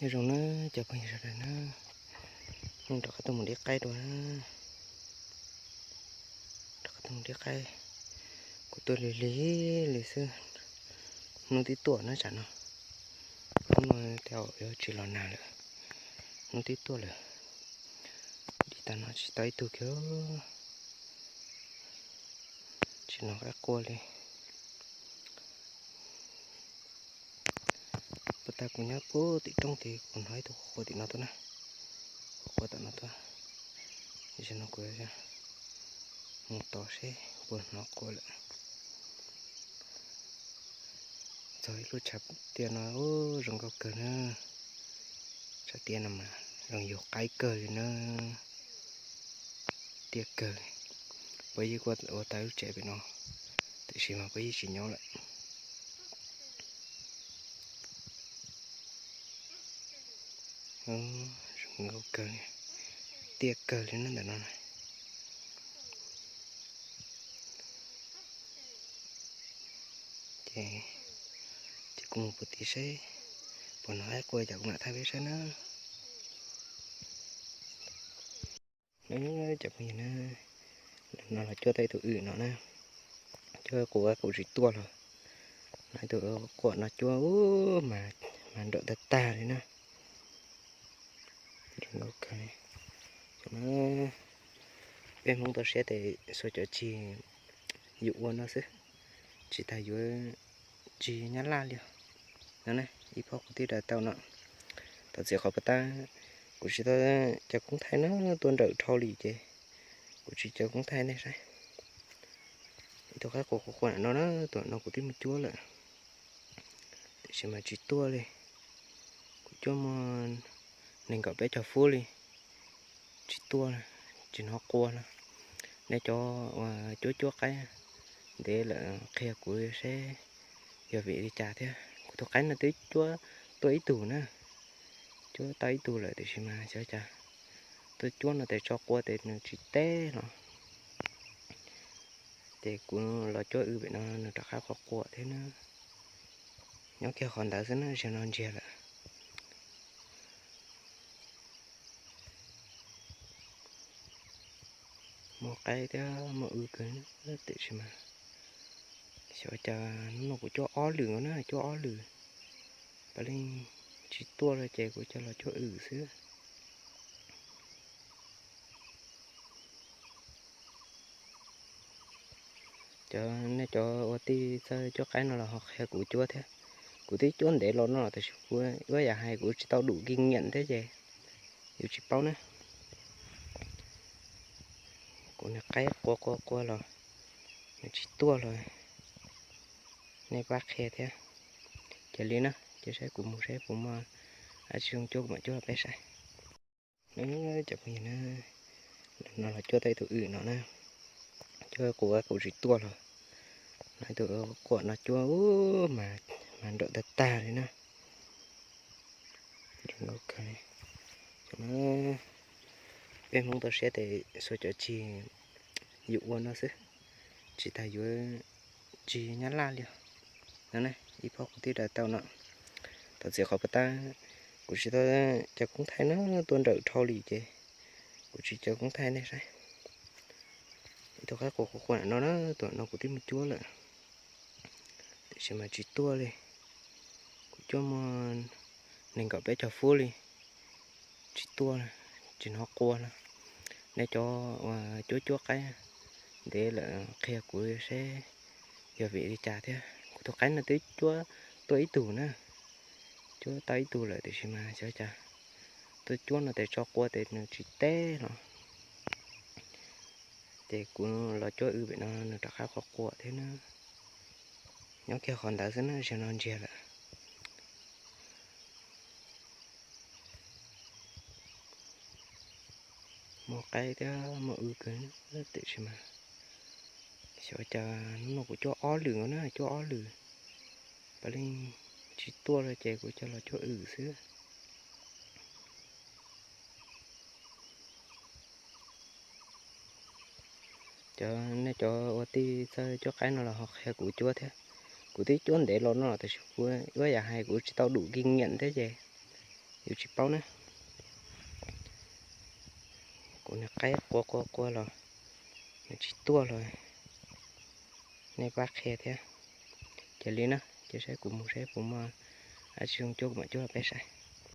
Nyob zoo na cov phooj ywg sawv daws na, hnub no rov qab tuaj mus dib qaib dua na. Rov qab tuaj mus dib qaib, kuv tuaj lig lig li xwb. Hnub twb tuaj na tsam no, hnub no tej zaum yuav tsis los nag lawm, hnub twb tuaj lawm. Dib tag no tsis tau ib tug kiag, tsis hnov qaib qua li. Puag ta kuv nyob puag tim roob tid kuv hnov ib tug qua tim no tuaj na, qua tom no tuaj. Tam sim no kuv mus tos seb puas hnov qua lawm. Txog ib lub tshav tiaj no, zoo nkauj kawg na. Tshav tiaj no mas zoo yug qaib kawg li na. Tiaj kawg li. Puab yeej ua tau lub tsev pem no, tiam sis mas puab yeej tsis nyob lawm. Zoo nkauj kawg li, tiaj kawg li na ntawm no. Ces, ces kuv mus puag tid seb puas hnov qaib qua, ces kuv mam thaij peb saib na. Cov phooj ywg na, no los cuab tau ib tug wm no na, cuab quav kuv tsis tuaj los, no ib tug quav no cuab ub mas nrawm tag tag li na. Peb Hmoob toj siab tes xuas cov cig yus ua no xwb, tsis tas yuav cig nyab laj li os. No na, ib phob kuv twb daws tau no. Thov txim qhov puas tab, kuv tsis tau cov koob thaij na, tuaj nrawm dhau li ces kuv tsis cov koob thaij nej saib. Ib tug qaib qua qua qua no na, tus no kuv twb mus cuab lawm, tiam sis mas tsis tuaj li. Kuv cuab muaj nees nkaum peb caug fub li, tsis tuaj, tsis hnov qua no. Nej cov uas cuab cuab qaib ntev lawm qhia kuv seb yog vim li cas thiab. Kuv tus qaib no twb cuab tuaj ib tug na, cuab tau ib tug lawm tiam sis mas xyov cas tuaj cuab no tes tso qua tes nws tsis teb los. Ces kuv los cuab wb pem no nws rov qab qua qua thiab na. Nyob kiag qhov ntawd xwb na, zaum no ntsiag lawm. Muaj qaib thiab muaj wb kawg tiam sis mas xyov cas hnub no kuv cuab ob lwm na, cuab ob lwm, puav leej tsis tuaj li ces kuv cia los cuab wb xwb. Cov nej cov ua tij txawj cuab qaib no los ho qhia kuv cuab thiab. Kuv twb cuab ntev los no los tab sis kuv ua yam hais kuv tsis tau dum kis nyiam thiab ces yus tsis paub na. Kuv niag qaib qua qua qua los nws tsis tuaj los nej pab qhia thiab. Cia li na, cia saib kuv mus saib puas muaj dab tsi zoo cuab kuv mam cuab rau peb saib. Cov phooj ywg na, no los cuab tau ib tug wm no na, cuab quav kuv tsis tuaj los, no ib tug quav no cuab ub mas nrawm tag tag li na. Peb Hmoob toj siab tes xuas cov cig yus ua no xwb, tsis tas yuav cig nyab laj li os. No na, ib phob kuv twb daws tau no. Thov txim qhov puas tab, kuv tsis tau cov koob thaij na, tuaj nrawm dhau li ces kuv tsis cov koob thaij nej saib. Ib tug qaib qua qua qua no na, tus no kuv twb mus cuab lawm, tiam sis mas tsis tuaj li. Kuv cuab muaj nees nkaum peb caug fub li, tsis tuaj, tsis hnov qua no. Nej cov uas cuab cuab qaib ntev lawm qhia kuv seb yog vim li cas thiab. Kuv tus qaib no twb cuab tuaj ib tug na, cuab tau ib tug lawm tiam sis mas xyov cas tuaj cuab no tes tso qua tes nws tsis teb los. Ces kuv los cuab wb pem no nws rov qab qua qua thiab na. Nyob kiag qhov ntawd xwb na, zaum no ntsiag lawm. Muaj qaib thiab muaj wb kawg tiam sis mas xyov cas hnub no kuv cuab ob lwm na, cuab ob lwm, puav leej tsis tuaj li ces kuv cia los cuab wb xwb. Cov nej cov ua tij txawj cuab qaib no los ho qhia kuv cuab thiab. Kuv twb cuab ntev los no los tab sis kuv ua yam hais kuv tsis tau dum kis nyiam thiab ces Yus tsis paub na. Kuv niag qaib qua qua qua los nws tsis tuaj los nej pab qhia thiab. Cia li na, cia saib kuv mus saib puas muaj dab tsi zoo cuab kuv mam cuab rau peb saib.